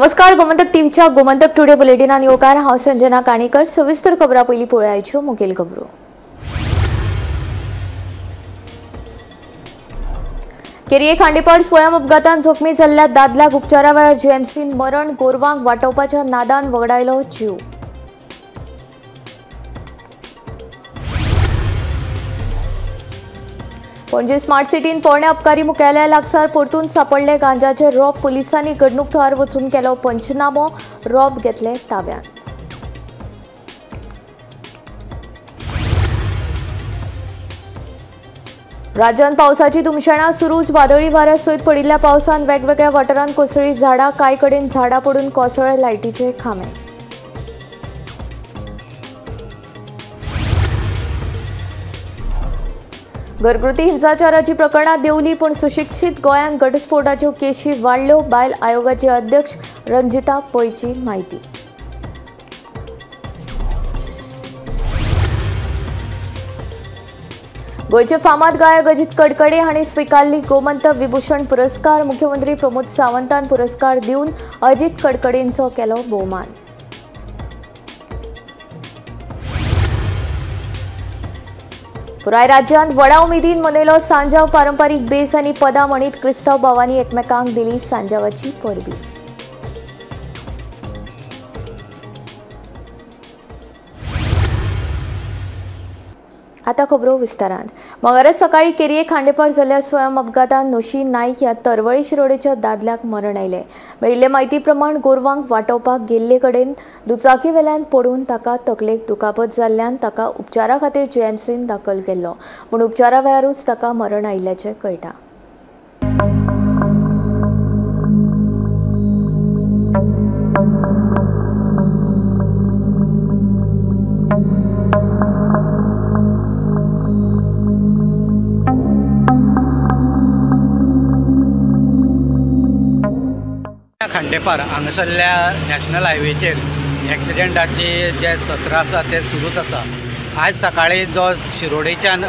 नमस्कार, गोमंतक टीव्हीच्या गोमंतक टुडे बुलेटिनान येवकार. हांव संजना काणेकर. सविस्तर खबरां पयलीं पळोवयाच्यो मुखेल खबरो. केरये खांडेपार स्वयं अपघातान जखमी जाल्ल्या दादल्याक उपचारा वेळार जीएमसीन मरण, गोरवांक वाटोवपाच्या नादान वगडायलो जीव. पणजी स्मार्ट सिटीन पोरण्या अबकारी मुख्यालया लागसार परतून सापडले गांजाचे रोप. पुलिसांनी घडणूक थळार वचून केलो पंचनामो, रोप घेतले ताब्यात. राज्यांत पावसाची धुमशेणां सुरूच. वादळी वाऱ्या सयत पडिल्ल्या पावसान वेगवेगळ्या वाठारांत कोसळ्ळी झाडां. कांय कडेन झाडां पडून कोसळ्ळे लायटीचे खांबे. घरगुती हिंसाचाराची प्रकरणां देंवली, पूण सुशिक्षीत गोंयांत घटस्फोटाच्यो केशी वाडल्यो. बायल आयोगाचे अध्यक्ष रंजिता पैची म्हायती. गोंयचे फामाद गायक अजित कडकडे हांणी स्विकारली गोमंत विभूषण पुरस्कार. मुख्यमंत्री प्रमोद सावंतान पुरस्कार दिवन अजित कडकडेंचो केलो भोवमान. पुराय राज्यांत व्हडा उमेदीन मनयलो सांजाव. पारंपारीक बेस आनी पदां म्हणीत क्रिस्तांव भावांनी एकमेकांक दिली सांजावाची परबी. आतां खबरो विस्तारान. मंगळारा सकाळी केरये खांडेपार जाल्ल्या स्वयं अपघातान नोशी नायक ह्या तरवळी शिरोडेच्या दादल्याक मरण आयलें. मेळिल्ले म्हायती प्रमाण गोरवांक वाटोवपाक गेल्ले कडेन दुचाकी वेल्यान पडून ताका तकलेक दुखापत जाल्ल्यान ताका उपचारा खातीर जीएमसीन दाखल केल्लो, पूण उपचारा वेळारूच ताका मरण आयिल्ल्याचें कळटा. खांडेपार हांगासरल्या नॅशनल हायवेचेर एक्सिडेंटाचे जे सत्र आसा ते सुरूच आसा. आयज सकाळी जो शिरोडेच्यान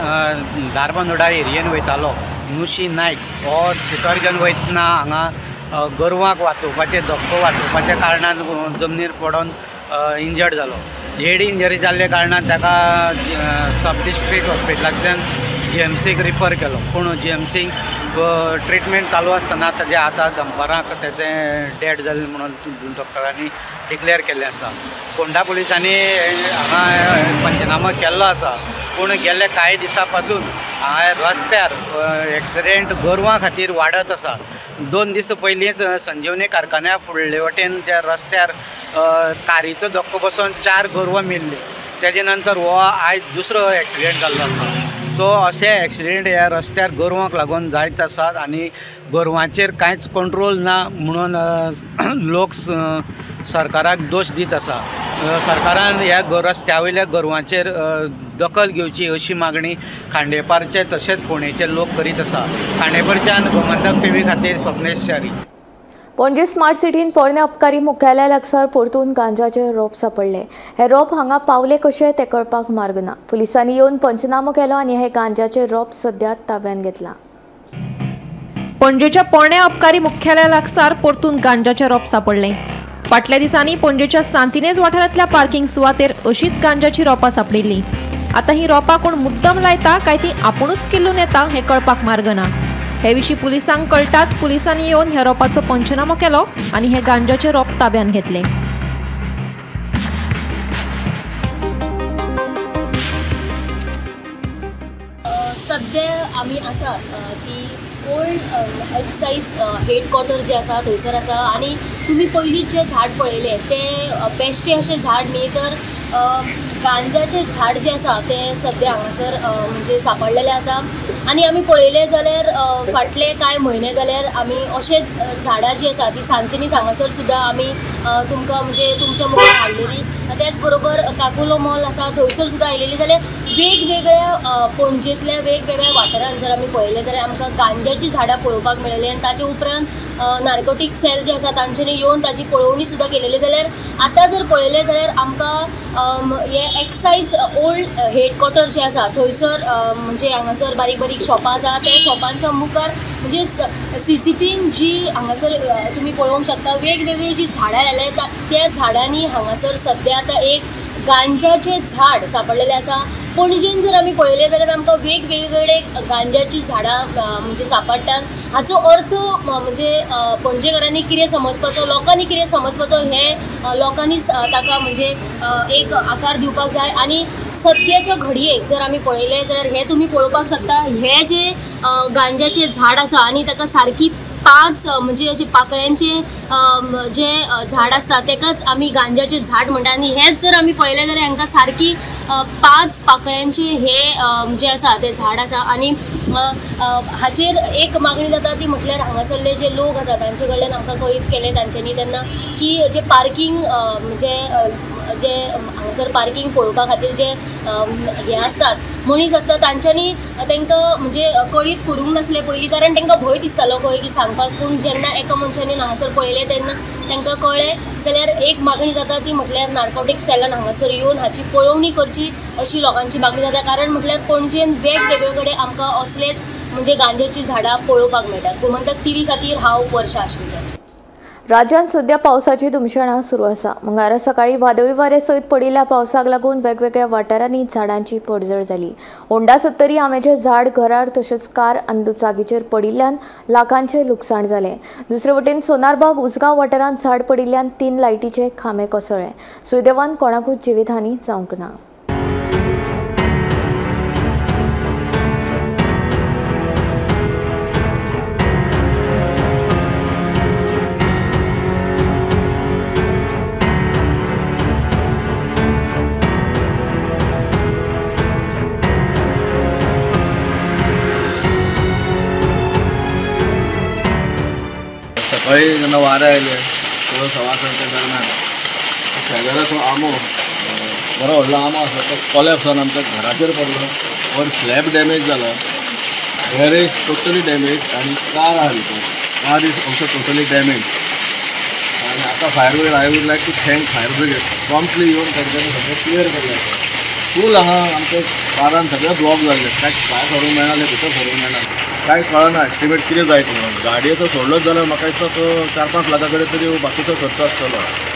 धारबांदोडा एरियेन वयतालो नुशी नायक हो स्कुटर घेवन वयतना हांगा गोरवांक वाचोवपाचे, धक्को वाचोवपाच्या कारणान जमनीर पडोन इंजर्ड जालो. हेड इंजरी जाल्ल्या कारणान ताका सब डिस्ट्रिक्ट हॉस्पिटलांतल्यान जीएमसीक रिफर केलो, पूण जीएमसीक ट्रिटमेंट चालू आसतना ताजे आतां दनपारां तेजें डेड जालें म्हणून डॉक्टरांनी डिक्लेअर केल्लें आसा. फोंडा पुलिसांनी हांगा पंचनामो केल्लो आसा, पूण गेल्ले कांय दिसां पासून हांगा रस्त्यार एक्सिडेंट गोरवां खातीर वाडत आसा. 2 दीस पयलींच संजीवनी कारखान्या फुडले वटेन ज्या रस्त्यार कारीचो धक्को बसून 4 गोरवां मेल्लीं. तेजे नंतर हो आयज दुसरो एक्सिडेंट जाल्लो आसा. सो अशे एक्सिडेंट ह्या रस्त्यार गोरवांक लागून जायत आसात आनी गोरवांचेर कांयच कंट्रोल ना म्हणून लोक सरकाराक दोश दीत आसा. सरकारान ह्या रस्त्या वयल्या गोरवांचेर दखल घेवची अशी मागणी खांडेपारचे तशेंच फोंडेचे लोक करीत आसा. खांडेपारच्यान गोमंतक टीव्ही खातीर स्वप्नेश च्यारी. पणजी स्मार्ट सिटीन पोरण्या अबकारी मुख्यालया लागसार परतून गांजाचे रोप सापडले. हे रोप हांगा पावले कशे ते कळपाक मार्ग ना. पुलिसांनी येवन पंचनामो केलो आनी हे गांजाचे रोप सध्या ताब्यात घेतला. पणजेच्या पोरण्या अबकारी मुख्यालया लागसार परतून गांजाचे रोप सापडले. फाटल्या दिसांनी पणजेच्या सांतिनेज वाठारांतल्या पार्किंग सुवातेर अशीच गांजाची रोपां सापडिल्ली. आतां ही रोपां कोण मुद्दम लायता काय ती आपुणूच किल्लून येता हें कळपाक मार्ग ना. हे विशीं पुलिसांक कळटाच पुलिसांनी येवन ह्या रोपाचो पंचनामो केलो आनी हे गांजाचे रोप ताब्यात घेतले. सध्या आमी आसा ती ओल्ड एक्सायज हेडक्वॉर्टर जे आसा थंयसर आसा आनी तुमी पयलीं जें झाड पळयलें तें बेश्टें अशें झाड न्ही, तर गांजाचें झाड जें आसा तें सद्या हांगासर म्हणजे सापडलेलें आसा. आनी आमी पळयलें जाल्यार फाटले कांय म्हयने जाल्यार आमी अशेंच झाडां जीं आसा तीं सांतिनेज हांगासर सुद्दां आमी तुमकां म्हणजे तुमच्या मुखार हाडलेली. त्याच बरोबर काकुलो मॉल आसा थंयसर सुद्दां आयलेली. जाल्यार वेगवेगळ्या पणजेंतल्या वेगवेगळ्या वाठारांत जर आमी पळयलें जाल्यार आमकां गांजाचीं झाडां पळोवपाक मेळ्ळें आनी ताचे उपरांत नार्कोटीक सेल जे आसा तांच्यांनी येवन ताची पळोवणी सुद्दां केलेली. जाल्यार आतां जर पळयलें जाल्यार आमकां हे एक्सायज ओल्ड हेडक्वॉर्टर जे आसा थंयसर म्हणजे हांगासर बारीक बारीक शॉपां आसा त्या शॉपांच्या मुखार म्हणजे सीसीपीन जी हांगासर तुमी पळोवंक शकता वेगवेगळीं जी झाडां लायल्या त्या झाडांनी हांगासर सद्या आतां एक गांजाचें झाड सांपडलेलें आसा. पणजेन जर आमी पळयलें जाल्यार आमकां वेगवेगळे गांजाचीं झाडां म्हणजे सांपडटात. हाचो अर्थ म्हणजे पणजेकारांनी कितें समजपाचो, लोकांनी कितें समजपाचो हें लोकांनी ताका म्हणजे एक आकार दिवपाक जाय. आनी सद्याच्या घडयेक जर आमी पळयलें जाल्यार हें तुमी पळोवपाक शकता, हे जे गांजाचें झाड आसा आनी ताका सारकी 5 म्हणजे अशे पाकळ्यांचे जे झाड आसता तेकाच आमी गांजाचें झाड म्हणटा. आनी हेच जर आमी पळयलें जाल्यार हांकां सारकी 5 पाकळ्यांचे हे जे आसा ते झाड आसा. आनी हाचेर एक मागणी जाता ती म्हटल्यार हांगासरले जे लोक आसा तांचे कडल्यान आमकां कळीत केलें तांच्यांनी तेन्ना की जे पार्कींग म्हणजे जे हांगासर पार्कींग पळोवपा खातीर जे हे आसतात मनीस आसता तांच्यांनी तांकां म्हणजे कळीत करूंक नासलें पयलीं, कारण तांकां भंय दिसतालो खंय की सांगपाक. पूण जेन्ना एका मनशांनी हांगासर पळयलें तेन्ना तांकां कळ्ळें. जाल्यार एक मागणी जाता ती म्हटल्यार नार्कोटीक सेलान हांगासर येवन हाची पळोवणी करची अशी लोकांची मागणी जाता. कारण म्हटल्यार पणजेन वेगवेगळे कडेन आमकां असलेच म्हणजे गांजाचीं झाडां पळोवपाक मेळटात. गोमंतक टीव्ही खातीर हांव वर्षा आश्मीकर. राज्यांत सध्या पावसाची धुमशेणां सुरू आसा. मंगळारा सकाळी वादळी वारे सयत पडिल्ल्या पावसाक लागून वेगवेगळ्या वाठारांनी झाडांची पडझड जाली. होंडा सत्तरी आंब्याचें झाड घरार तशेंच कार आनी दुचाकीचेर पडिल्ल्यान लाखांचें लुकसाण जालें. दुसरे वटेन सोनारबाग उसगांव वाठारांत झाड पडिल्ल्यान 3 लायटीचे खांबे कोसळ्ळे. सुदैवान कोणाकूच जिवीतहानी जावंक ना. सकाळी जेन्ना वारें आयलें थोडो 6:15 दरम्यान शेजाराचो आंबो बरो व्हडलो आंबो आसा तो कोलॅप्स जावन आमच्या घराचेर पडलो. वर स्लॅब डॅमेज जाला, गॅरेज टोटली डॅमेज आनी कार आहा भितर, car is also totally damage. आनी आतां fire brigade, I would like to thank fire brigade, promptly येवन तांच्यांनी सगळें क्लियर केलें. फूल आहा आमच्या कारान सगळें ब्लॉक जाल्लें, कांय भायर सरूंक मेळना, भितर सरूंक मेळना, कांय कळना एस्टिमेट कितें जायत म्हणून. गाडयेचो सोडलोच जाल्यार म्हाका दिसता तो 4-5 लाखां कडेन तरी बाकीचो खर्च आसतलो.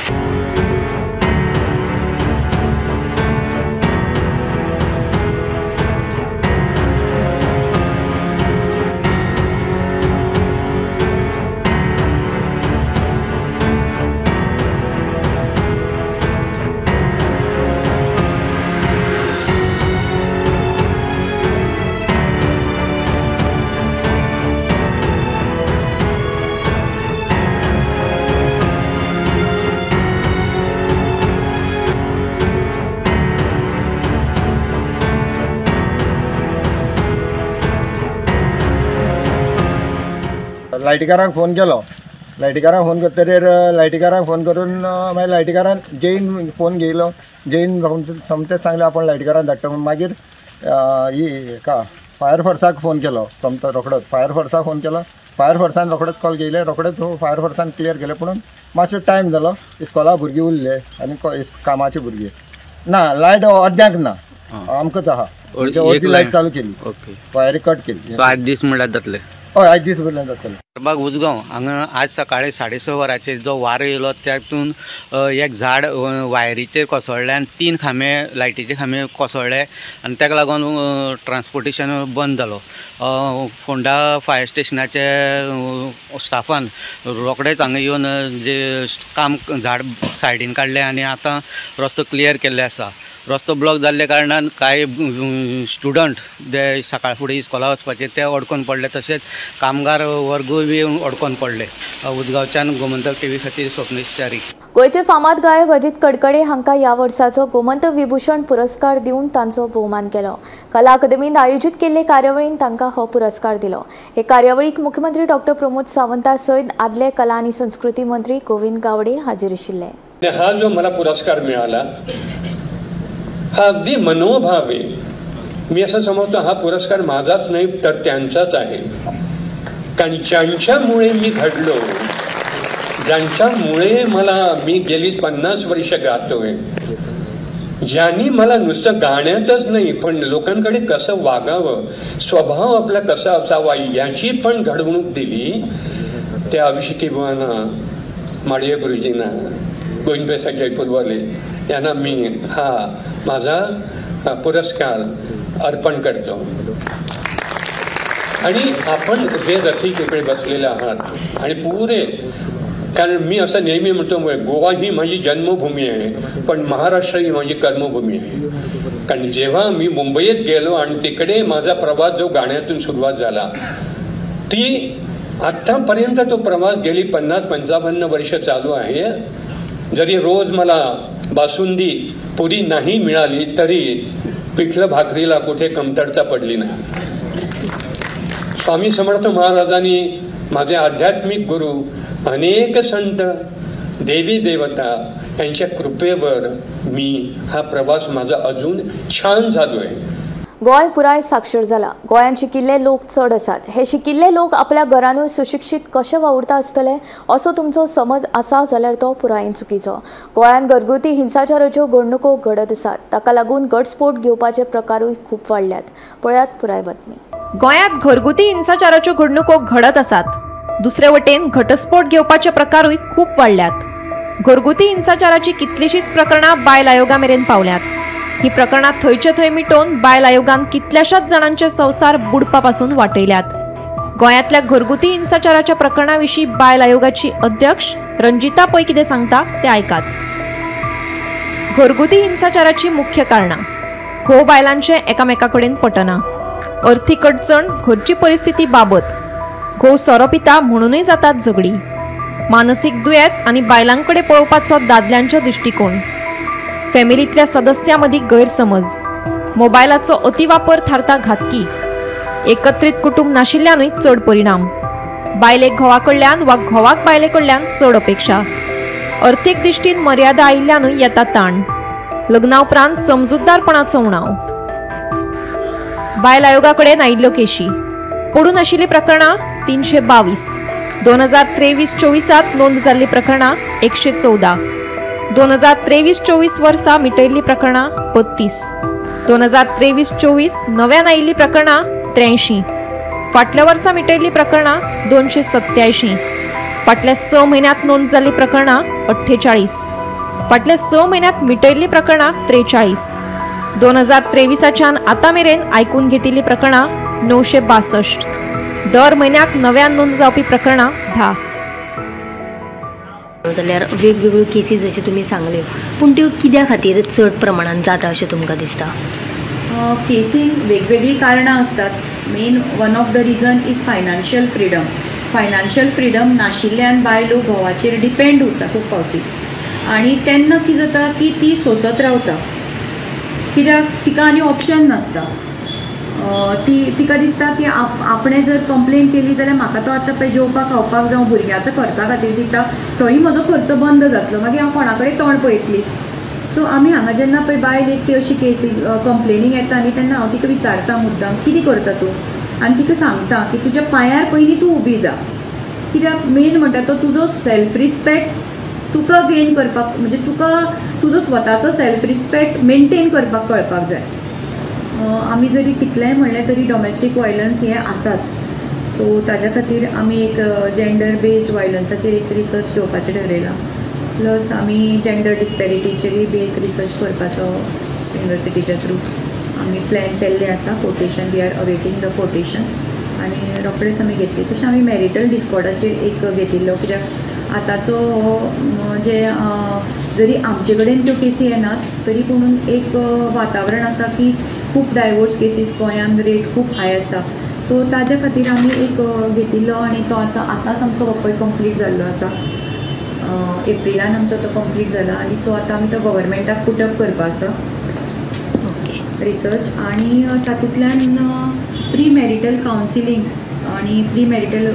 लायटीकारांक फोन केलो, लायटीकारांक फोन करतकीर लायटीकारांक फोन करून मागीर लायटीकारान जैन फोन घेयलो. जैन सोमतेच सांगलें आपूण लायटीकारान धाडटा म्हणून. मागीर ही हेका फायर फोर्साक फोन केलो, सोमतो रोखडोच फायर फोर्साक फोन केलो. फायर फोर्सान रोखडोच कॉल घेयले, रोखडेच फायर फोर्सान क्लियर केलें. पूण मातसो टायम जालो, इस्कोला भुरगीं उरले आनी कामाची भुरगीं ना, लायट अर्द्यांक ना, आमकांच आहा अर्दी लायट चालू केली, वायरी कट केली. 8 दीस म्हणल्यार जातले. हय, 8 दीस म्हणल्यार जातले. बाग उजगांव हांगा आज सकाळी 6:30 वरांचेर जो वारो येयलो तातूंत एक झाड वायरीचेर कोसळ्ळें आनी 3 खांबे लायटीचे खांबे कोसळ्ळे आनी ताका लागून ट्रान्सपोर्टेशन बंद जालो. फोंडा फायर स्टेशनाचे स्टाफान रोखडेच हांगा येवन जे काम झाड सायडीन काडलें आनी आतां रस्तो क्लियर केल्ले आसा. रस्तो ब्लॉक जाल्ल्या कारणान कांय स्टुडंट जे सकाळ फुडें इस्कोला वचपाचे ते अडकोन पडले, तशेंच कामगार वर्गूय बी अडकोन पडले. उदगांवच्यान गोमंतक टीव्ही खातीर स्वप्नेश च्यारी. गोंयचे फामाद गायक अजित कडकडे हांकां ह्या वर्साचो गोमंत विभूषण पुरस्कार दिवन तांचो भोवमान केलो. कला अकादमीन आयोजीत केल्ले कार्यावळीन तांकां हो पुरस्कार दिलो. हे कार्यावळीक मुख्यमंत्री डॉक्टर प्रमोद सावंता सयत आदले कला आनी संस्कृती मंत्री गोविंद गावडे हाजीर आशिल्ले. हा जो मला पुरस्कार मिळाला हा अगदी मनोभावे मी असं समजतो हा पुरस्कार माझाच नाही तर त्यांचाच आहे, कारण ज्यांच्यामुळे मी घडलो, ज्यांच्यामुळे मला मी गेली 50 वर्ष गातोय, ज्यांनी मला नुसतं गाण्यातच नाही पण लोकांकडे कसं वागावं, स्वभाव आपला कसा असावा याची पण घडवणूक दिली, त्या अभिषेकी बुवांना, माडिया गुरुजींना, गोविंद पैसा जयपूरवाले यांना मी हा माझा पुरस्कार अर्पण करतो. आणि आपण जे रसिक इकडे बसलेले आहात आणि पुरे, कारण मी असं नेहमी म्हणतो गोवा ही माझी जन्मभूमी आहे पण महाराष्ट्र ही माझी कर्मभूमी आहे. कारण जेव्हा मी मुंबईत गेलो आणि तिकडे माझा प्रवास जो गाण्यातून सुरुवात झाला ती आत्तापर्यंत तो प्रवास गेली 50-55 वर्ष चालू आहे. जरी रोज मला बासुंदी पुरी नाही मिळाली तरी पिठलं भाकरीला कुठे कमतरता पडली नाही. स्वामी समर्थ महाराजांनी, माझे आध्यात्मिक गुरु, अनेक संत, देवी देवता यांच्या कृपेवर मी हा प्रवास माझा अजून छान झालो आहे. गोंय पुराय साक्षर जाला. गोंयांत शिकिल्ले लोक चड आसात. हे शिकिल्ले लोक आपल्या घरानूय सुशिक्षीत कशे वावुरता आसतले असो तुमचो समज आसा जाल्यार तो पुरायेन चुकीचो. गोंयांत घरगुती हिंसाचाराच्यो घडणुको घडत आसात, ताका लागून घटस्फोट घेवपाचे प्रकारूय खूब वाडल्यात. पळयात पुराय बातमी. गोंयांत घरगुती हिंसाचाराच्यो घडणुको घडत आसात, दुसरे वटेन घटस्फोट घेवपाचे प्रकारूय खूब वाडल्यात. घरगुती हिंसाचाराची कितलीशीच प्रकरणां बायल आयोगा मेरेन पावल्यात. ही प्रकरणां थंयचे थंय मिटोवन बायल आयोगान कितल्याशाच जाणांचे संवसार बुडपा पासून वाटयल्यात. गोंयांतल्या घरगुती हिंसाचाराच्या प्रकरणा विशीं बायल आयोगाची अध्यक्ष रंजिता पै कितें सांगता ते आयकात. घरगुती हिंसाचाराची मुख्य कारणां: घोव बायलांचें एकामेका कडेन पटना, अर्थीक अडचण, घरची परिस्थिती बाबत, घोव सोरो पिता म्हणूनय जातात झगडी, मानसीक दुयेंत आनी बायलां कडेन पळोवपाचो दादल्यांचो दृश्टिकोण, फॅमिलींतल्या सदस्यां मदीं गैरसमज, मोबायलाचो अतिवापर थारता घातकी, एकत्रीत कुटुंब नाशिल्ल्यानूय चड परिणाम, बायलेक घोवा कडल्यान वा घोवाक बायले कडल्यान चड अपेक्षा, अर्थीक दृश्टीन मर्यादा आयिल्ल्यानूय येता ताण, लग्ना उपरांत समजूतदारपणाचो उणाव. बायल आयोगा कडेन आयिल्ल्यो केशी पडून आशिल्लीं प्रकरणां 322, 2023-24 नोंद जाल्लीं प्रकरणां 114, 2023-24 वर्सा मिटयल्लीं प्रकरणां 32, 2023-24 नव्यान आयिल्लीं प्रकरणां 83, फाटल्या वर्सा मिटयल्लीं प्रकरणां 287, फाटल्या 6 म्हयन्यांत नोंद जाल्लीं प्रकरणां 48, फाटल्या 6 म्हयन्यांत मिटयल्लीं प्रकरणां 43, 2023च्यान आतां मेरेन आयकून घेतिल्लीं प्रकरणां 962, दर म्हयन्याक नव्यान नोंद जावपी प्रकरणां 10. जाल्यार वेगवेगळ्यो केसी जशे तुमी सांगल्यो, पूण त्यो कित्या खातीर चड प्रमाणान जाता अशें तुमकां दिसता? केसींक वेगवेगळीं कारणां आसतात. Main one of the reason is financial freedom. Financial freedom नाशिल्ल्यान बायलो घोवाचेर डिपेंड उरता खूब फावटी, आनी तेन्ना कितें जाता की ती सोंसत रावता, कित्याक तिका आनी ऑप्शन नासता. ती तिका दिसता की आपणें जर कंप्लेन केली जाल्यार म्हाका तो आतां पळय जेवपाक खावपाक जावं भुरग्याच्या खर्चा खातीर दिता, थंय म्हजो खर्च बंद जातलो, मागीर हांव कोणा कडेन तोंड पळयतली. सो आमी हांगा जेन्ना पळय बायल एक ती अशी केसी कंप्लेनींग येता न्ही, तेन्ना हांव तिका विचारता मुद्दाम कितें करता तूं, आनी तिका सांगता की तुज्या पांयार पयलीं तूं उबी जा, कित्याक मेन म्हणटा तो तुजो सेल्फ रिस्पेक्ट तुका गेन करपाक, म्हणजे तुका तुजो स्वताचो सेल्फ रिस्पेक्ट मेनटेन करपाक कळपाक जाय. आमी जरी कितलेंय म्हणलें तरी डोमेस्टीक वायलन्स हें आसाच. सो ताज्या खातीर आमी एक जेंडर बेज्ड वायलन्साचेर एक रिसर्च घेवपाचें ठरयलां, प्लस आमी जेंडर डिस्पॅरिटीचेरूय बी एक रिसर्च करपाचो युनिवर्सिटीच्या थ्रू आमी प्लॅन केल्लें आसा. Quotation, we are awaiting the quotation आनी रोखडेच आमी घेतली. तशें आमी मॅरिटल डिस्कॉर्डाचेर एक घेतिल्लो, कित्याक आतांचो जे जरी आमचे कडेन त्यो केसी येनात तरी पुणून एक वातावरण आसा की खूब डायवोर्स केसीस गोंयांत रेट खूब हाय आसा. सो ताज्या खातीर आमी एक घेतिल्लो आनी तो आतां आतांच आमचो पळय कंप्लीट जाल्लो आसा, एप्रिलान आमचो तो कंप्लीट जाला आनी सो आतां आमी तो गव्हर्मेंटाक पुटअप करपा आसा रिसर्च. आनी तातूंतल्यान प्री मॅरिटल कावन्सिलींग आनी प्री मॅरिटल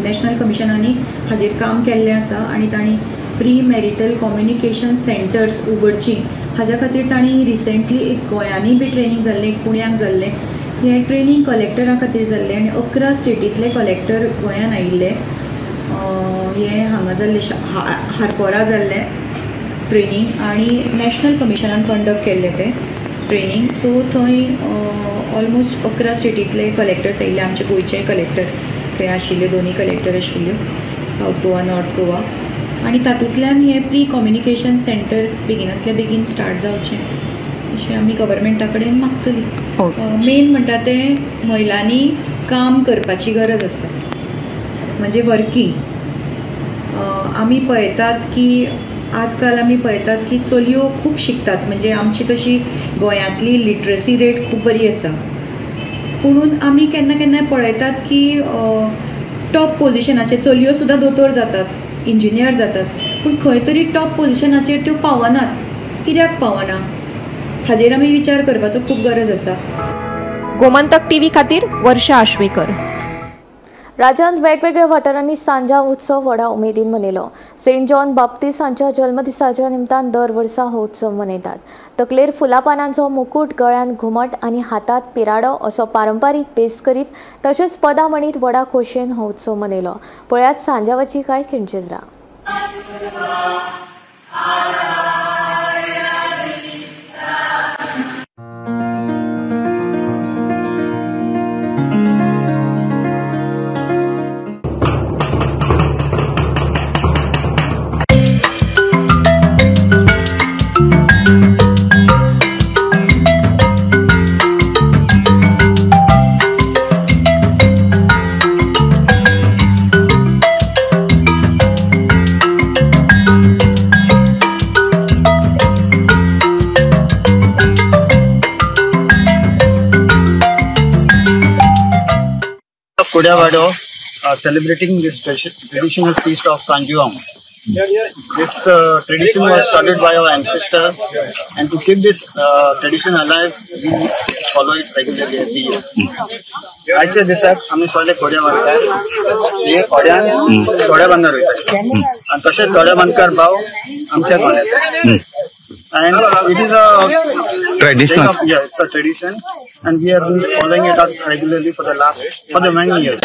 नॅशनल कमिशनांनी हाजेर काम केल्लें आसा आनी तांणी प्री मॅरिटल कम्युनिकेशन सेंटर्स उगडचीं हाज्या खातीर तांणी रिसेंटली एक गोंयांनी बी ट्रेनींग जाल्लें, एक पुण्याक जाल्लें. हें ट्रेनींग कलेक्टरा खातीर जाल्लें आनी 11 स्टेटींतले कलेक्टर गोंयान आयिल्ले. हें हांगा जाल्लें, हारपोरा जाल्लें ट्रेनींग आनी नॅशनल कमिशनान कंडक्ट केल्लें तें ट्रेनींग. सो थंय ऑलमोस्ट 11 स्टेटींतले कलेक्टर्स आयिल्ले. आमचे गोंयचे कलेक्टर थंय आशिल्ले, दोनूय कलेक्टर आशिल्ल्यो, सावथ गोवा, नॉर्थ गोवा. आनी तातूंतल्यान हें प्री कम्युनिकेशन सेंटर बेगिनांतल्या बेगीन स्टार्ट जावचें अशें आमी गव्हर्मेंटा कडेन मागतली. मेन म्हणटा तें महिलांनी काम करपाची गरज आसा, म्हणजे वर्कींग. आमी पळयतात की आजकाल आमी पळयतात की चलयो खूब शिकतात, म्हणजे आमची तशी गोंयांतली लिटरसी रेट खूब बरी आसा. पुणून आमी केन्ना केन्नाय पळयतात की टॉप पोजिशनाचेर चलयो सुद्दां दोतोर जातात, इंजिनियर जातात, पूण खंय तरी टॉप पोजिशनाचेर त्यो पावनात. कित्याक पावना हाजेर आमी विचार करपाचो खूब गरज आसा. गोमंतक टीव्ही खातीर वर्षा आश्वेकर. राज्यांत वेगवेगळ्या वाठारांनी सांजाव उत्सव व्हडा उमेदीन मनयलो. सेंट जॉन बाप्तीस हांच्या जल्मदिसाच्या निमतान दर वर्सा हो उत्सव मनयतात. तकलेर फुलां पानांचो मुकूट, गळ्यांत घुमट आनी हातांत पिराडो असो पारंपारीक भेस करीत तशेंच पदां म्हणीत व्हडा खोशयेन हो उत्सव मनयलो. पळयात सांजावाची कांय खिणचित्रां. Kodiawado celebrating this traditional feast of Sanjuam. This tradition was started by our ancestors, and to keep this tradition alive, we follow it regularly every year. आयच्या दिसाक आमी सगळे कोड्याबांदकार हे कोड्यान थोड्या बांदार वयता आनी तशेंच थोड्या बांदकार भाव आमच्या गोंयांत. And it is a traditional. Yeah, it's a tradition, and we have been following it up regularly for the many years.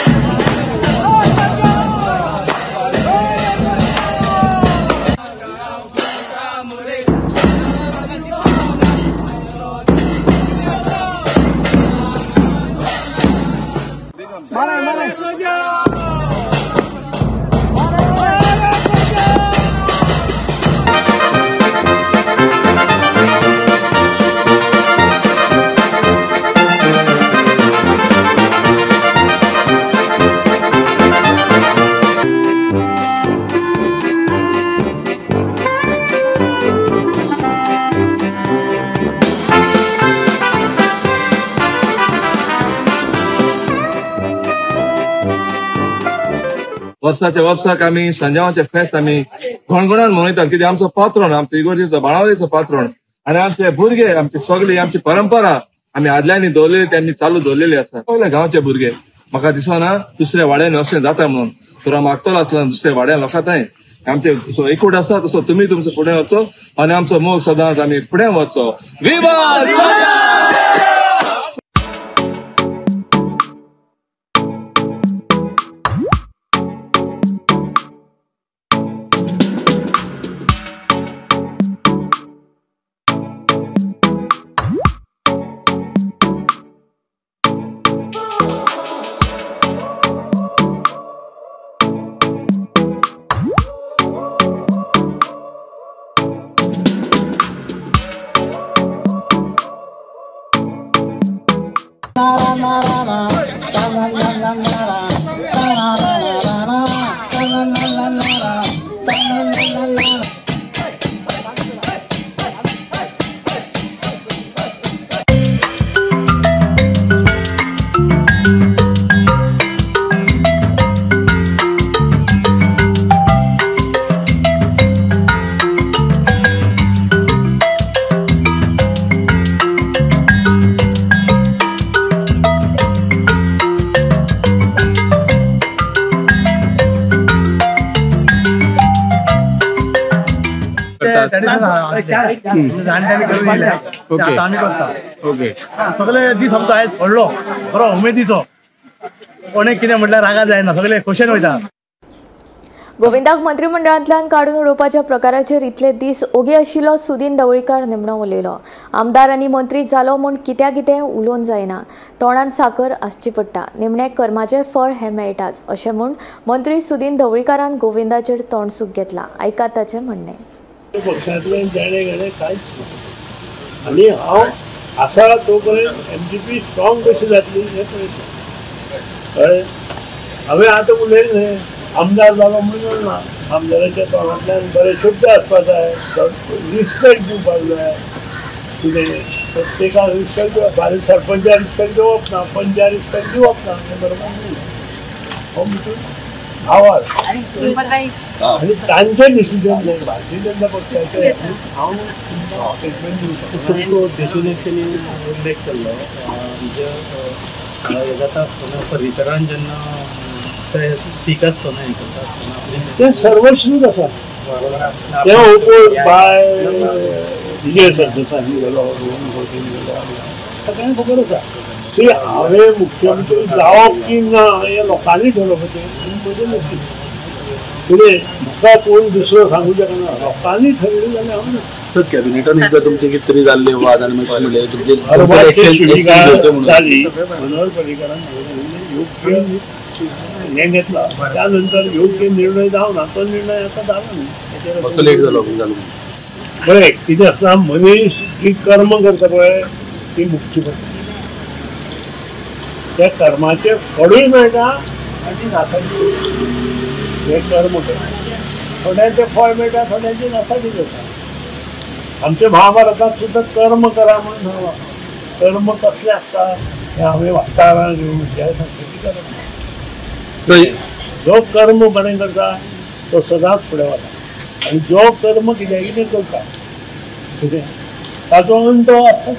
वर्साच्या वर्साक आमी सांजावाचे फेस्त आमी घणघणान मनयतात, कित्याक आमचो पात्रोण, आमचो इगोर्जेचो बाणावलेचो पात्रोण आनी आमचे भुरगे, आमची सगळी आमची परंपरा आमी आदल्यांनी दवरलेली, त्यांनी चालू दवरलेली आसा. सगळे गांवचे भुरगे म्हाका दिसना दुसऱ्या वाड्यान अशें जाता म्हणून, तर मागतलो आसलो दुसऱ्या वाड्यान लोकां थंय आमचे एकूट आसा तसो तुमी तुमचो फुडें वचो आनी आमचो मोग सदांच आमी फुडें वचो. विवा ओके आमी करता. ओके सगळे दीस आमचो आयज व्हडलो बरो उमेदीचो, कोणें कितें म्हटल्यार रागा जायना, सगळे खोशेन वयता. गोविंदाक मंत्रिमंडळांतल्यान काडून उडोवपाच्या प्रकाराचेर इतले दीस ओगी आशिल्लो सुदीन ढवळीकार निमणो उलयलो. आमदार आनी मंत्री जालो म्हूण कित्या कितें उलोवन जायना, तोंडान साकर आसची पडटा, निमणें कर्माचें फळ हें मेळटाच अशें म्हूण मंत्री सुदीन ढवळीकारान गोविंदाचेर तोंडसूख घेतला. आयकात ताचें म्हणणें. पक्षांतल्यान जाणें घाणें कांयच ना आनी हांव आसा तो पर्यंत एमजीपी स्ट्रॉंग कशी जातली हें पळयता. कळ्ळें? हांवें आतां उलयलें आमदार जालो म्हणून ना, आमदाराच्या तोंडांतल्यान बरे शब्द आसपाक जाय, रिस्पेक्ट दिवपाक जाय. कितें प्रत्येकाक रिस्पेक्ट दिवप, बारीक सरपंचा रिस्पेक्ट दिवप ना, पंचा रिस्पेक्ट दिवप ना, हें बरोबर न्ही. हो म्हणून आवाज आनी तांचें डिसिजन न्हय, भारतीय जनता पक्षाचें. हांव स्टेटमेंट दिवपाक तुमकां देशून उल्लेख केल्लो म्हणजे जाता आसतना पर्रीकरान जेन्ना सीख आसतना हें करता आसतना तें सर्वश्रूत आसा. तें ओपोज बाय विजय सरदेसाय गेलो, रोहन खंवटे गेलो, सगळ्यांक खबर आसा की हांवें मुख्यमंत्री जावप की ना हें लोकांनी ठरोवपाचें आनी म्हजें नशीब. कितें म्हाका कोण दुसरो सांगू शकना, लोकांनी ठरयलें जाल्यार हांव ना. सर कॅबिनेटान एकदा तुमचे कितें तरी जाल्ले वाद आनी मागीर म्हणलें तुमचे जाली मनोहर पर्रीकरान योग्य हें घेतला, त्यानंतर योग्य निर्णय जावना, तो निर्णय आतां जाला न्ही. लेट जालो जालो बरें कितें आसता, मनीस जी कर्म करता पळय ती मुक्ती पडटा, त्या कर्माचें फळूय मेळटा आनी नासाडी. हें कर्म करता थोड्यांचें फळ मेळटा, थोड्यांचें नासाडी जाता. आमच्या महाभारतांत सुद्दां कर्म करा म्हणून सांगलां. कर्म कसलें आसता हें हांवें वाचता सांगपाची गरज ना. जो कर्म बरें करता तो सदांच फुडें वता आनी जो कर्म कित्याक कितें करता कितें ताचो अंत आसता.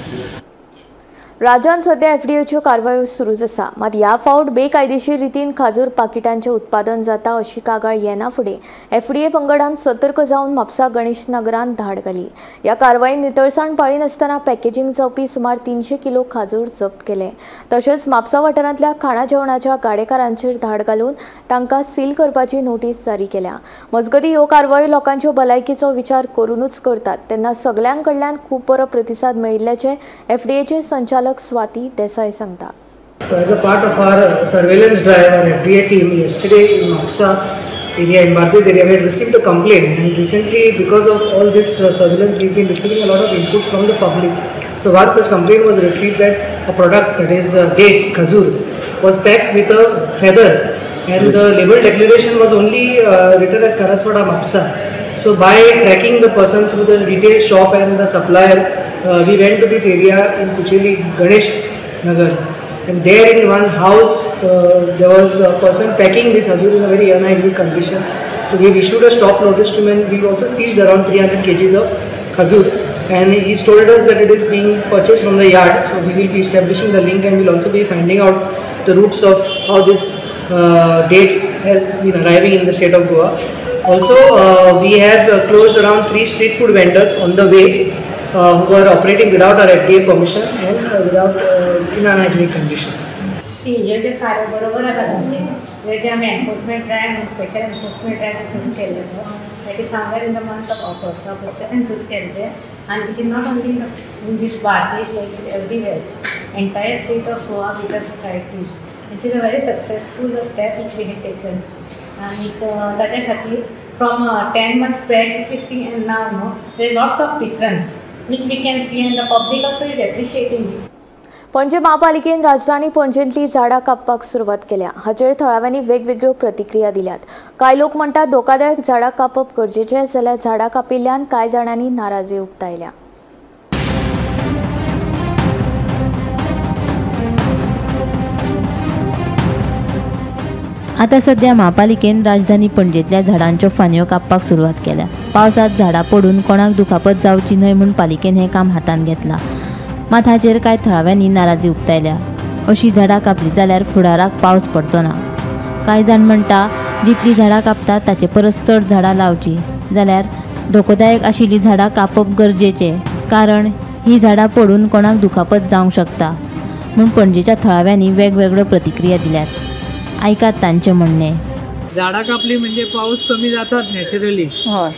राज्यांत सध्या एफडीएच्यो कारवायो सुरूच आसा, मात ह्या फावट बेकायदेशीर रितीन खाजूर पाकिटांचें उत्पादन जाता अशी कागाळ येना फुडें एफडीए पंगडान सतर्क जावन म्हापसा गणेश नगरांत धाड घाली. ह्या कारवायेन नितळसाण पाळिनासतना पॅकेजींग जावपी सुमार 300 किलो खाजूर जप्त केले. तशेंच म्हापसा वाठारांतल्या खाणा जेवणाच्या गाडेकारांचेर धाड घालून तांकां सील करपाची नोटीस जारी केल्या. मजगतीं ह्यो कारवायो लोकांच्यो भलायकीचो विचार करूनच करतात तेन्ना सगल्यां कडल्यान खूब बरो प्रतिसाद मेळिल्ल्याचें एफडीएचे संचालक स्वाती देसाई सांगता. So as a part of our surveillance drive, our FDA team yesterday in Mapsa area, in Bardez area, we had received a complaint, and recently because of all this surveillance, we've been receiving a lot of inputs from the public. So one such complaint was received that a product, that is dates, khajur, was packed with a feather, and the label declaration was only written as Karaswada Mapsa. So by tracking the person through the retail shop and the supplier, we went to this area in Kucheli, Ganesh Nagar, and there in one house there was a person packing this khajur in a very unhygienic condition. So we issued a stop notice to him, and we also seized around 300 kgs of khajur, and he told us that it is being purchased from the yard. So we will be establishing the link, and we will also be finding out the roots of how this dates has been arriving in the state of Goa. Also, we have closed around 3 street food vendors on the way who are operating without our FDA permission and without in unhygienic condition. सीजरचे कार्य बरोबर आसा तुमचें, जे आमी enforcement drive आनी special enforcement drive सुरू केल्ले आसा, that is somewhere in the month of August ऑगस्टाच्यान सुरू केल्ले ते, आनी it is not only in this Bardez, like everywhere, entire state of Goa we just try this. It is a very successful step which we had taken. आनी ताच्या खातीर from 10 months back if you see and now no, there is lots of difference which we can see, and the public also is appreciating it. Panaji महापालिकेन राजधानी पणजेंतली झाडां कापपाक सुरवात केल्या. हाचेर थळाव्यांनी वेगवेगळ्यो प्रतिक्रिया दिल्यात. कांय लोक म्हणटात धोकादायक झाडां कापप गरजेचें, जाल्यार झाडां कापिल्ल्यान कांय जाणांनी नाराजी उक्तायल्या. आतां सध्या महापालिकेन राजधानी पणजेंतल्या झाडांच्यो फांदयो कापपाक सुरवात केल्या. पावसांत झाडां पडून कोणाक दुखापत जावची न्हय म्हूण पालिकेन हें काम हातांत घेतलां. मात हाचेर कांय थळाव्यांनी नाराजी उक्तायल्या. अशी झाडां कापली जाल्यार फुडाराक पावस पडचो ना. कांय जाण म्हणटा जितलीं झाडां कापतात ताचे परस चड झाडां लावची, जाल्यार धोकोदायक आशिल्लीं झाडां कापप गरजेचें, कारण ही झाडां पडून कोणाक दुखापत जावंक शकता म्हूण पणजेच्या थळाव्यांनी वेगवेगळ्यो प्रतिक्रिया दिल्यात. आयकात तांचें म्हणणें. झाडां कापली म्हणजे पावस कमी जातात नॅचरली,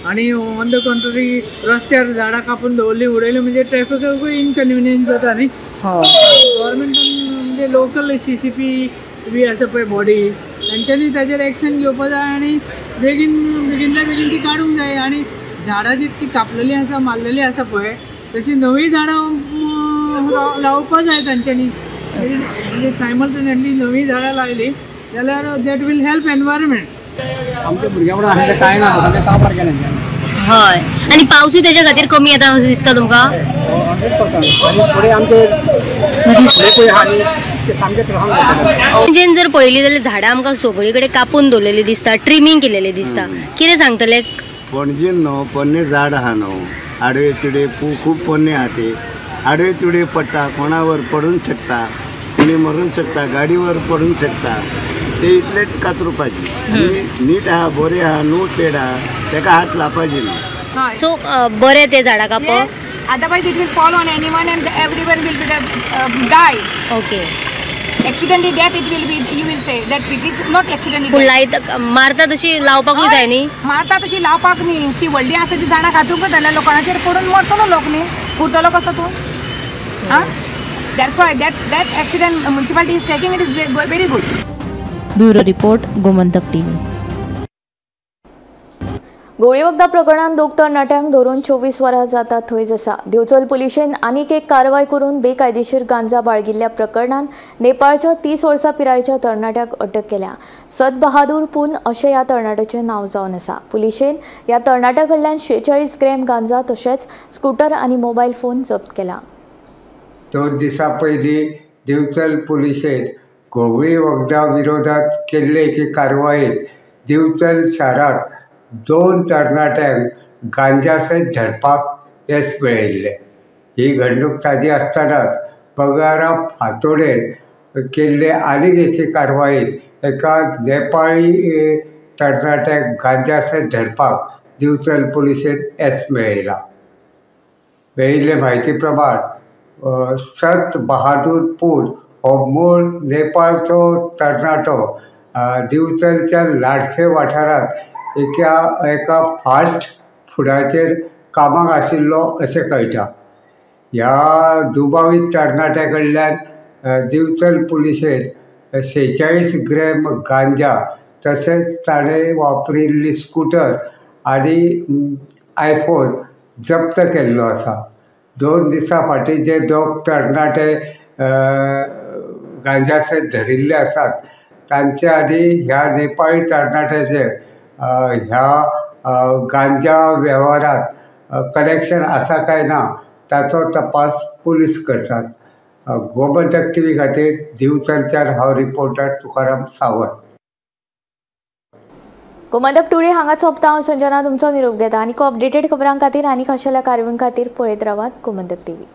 आणि ऑन the contrary रस्त्यार झाडां कापून दवरली उडयली म्हणजे ट्रॅफिकाकूय इनकन्विनियन्स जाता न्ही. गव्हर्मेंटान म्हणजे लोकल CCP बी आसा पळय बॉडीज, तांच्यांनी ताजेर एक्शन घेवपा जाय आनी बेगीन बेगीनल्या बेगीन ती काडूंक जाय. आनी झाडां जितकी कापलेली आसा मारलेली आसा पळय तशी नवी झाडां लावपा जाय तांच्यांनी. म्हणजे सायमल्टेनियसली नवी झाडां लायली जाल्यार that will help environment. आमच्या भुरग्यां आनी कांय ना, काबार केलें. हय, आनी पावसूय तेज्या खातीर कमी येता अशें दिसता तुमकां? 100%. आनी फुडें आमचे फुडें आहा न्ही ते सामकें त्रास जातले. पणजेन जर पळयली जाल्यार झाडां आमकां सगळी कडेन कापून दवरलेली दिसता, ट्रिमींग केलेली दिसता, कितें सांगतले? पणजेन न्हू पोन्नें झाड आहा न्हू, आडवे चुडे खूब पोन्ने आहा ते, आडवे चुडे पडटा, कोणावर पडूंक शकता, कोणी मरूंक शकता, गाडीवर पडूंक शकता, ते इतलेच कातरुपाची. आनी नीट आहा, बरें आहा, न्हू पेड आहा, तेका हात लावपाची न्हू. सो बरें ते झाडां कापप. Otherwise it will fall on anyone and everyone will be die. Okay. Accidentally death it will be, you will say that it is not accidentally. पूण लायता मारता तशी लावपाकूय जाय न्ही? मारता तशी लावपाक न्ही, ती व्हडली आसा ती झाडां कातरूंक जाल्यार लोकांचेर पडून मरतलो लोक न्ही, उरतलो कसो तूं? आं, that's why that accident municipality is taking, it is very good. Bureau report, Gomantak TV. गोळीवखदा प्रकरणात दोग तरणाट्यांक धरून 24 वरां जाता थंयच आसा. दिवचल पुलिशेन आनीक एक कारवाय करून बेकायदेशीर गांजा बाळगिल्ल्या प्रकरणात नेपाळच्या 30 वर्सां पिरायेच्या तरणाट्याक अटक केल्या. सतबहादूर पून अशें ह्या तरणाट्याचें नांव जावन आसा. पुलिशेन ह्या तरणाट्या कडल्यान 46 ग्रॅम गांजा तशेंच स्कूटर आनी मोबायल फोन जप्त केला. 2 दिसां पयलीं दिवचल पुलिशेन घोवळी वखदां विरोधात केल्ले एके कारवायेत दिवचल शारांत 2 तरणाट्यांक गांजा सयत धरपाक येस मेळयिल्लें. ही घडणूक ताजी आसतनाच बगारा फांतोडेर केल्ले आनीक एके कारवायेत एका नेपाळी तरणाट्याक गांजा सयत धरपाक दिवचल पुलिशेन येस मेळयलां. मेळिल्ले म्हायती प्रमाण सत बहादूर पूर हो मूळ नेपाळचो तरणाटो दिवचलच्या लाडफे वाठारांत एका फास्ट फुडाचेर कामाक आशिल्लो अशें कळटा. ह्या दुबावीत तरणाट्या कडल्यान दिवचल पुलिशेन 46 ग्रॅम गांजा तशेंच ताणें वापरिल्ली स्कूटर आनी आयफोन जप्त केल्लो आसा. 2 दिसां फाटीं जे दोग तरणाटे गांजा सयत धरिल्ले आसात तांचे आनी ह्या नेपाळी तरणाट्याचे ह्या गांजा वेव्हारात कनेक्शन आसा काय ना ताचो तपास पुलीस करतात. गोमंतक टीव्ही खातीर दिवचलच्यान हांव रिपोर्टर तुकाराम सावंत. गोमंतक टुडे हांगा सोंपता. हांव संजना तुमचो निरोप घेता. आनी अपडेटेड खबरां खातीर आनी खाशेल्या कारवायां खातीर पळयत रावात गोमंतक टीव्ही.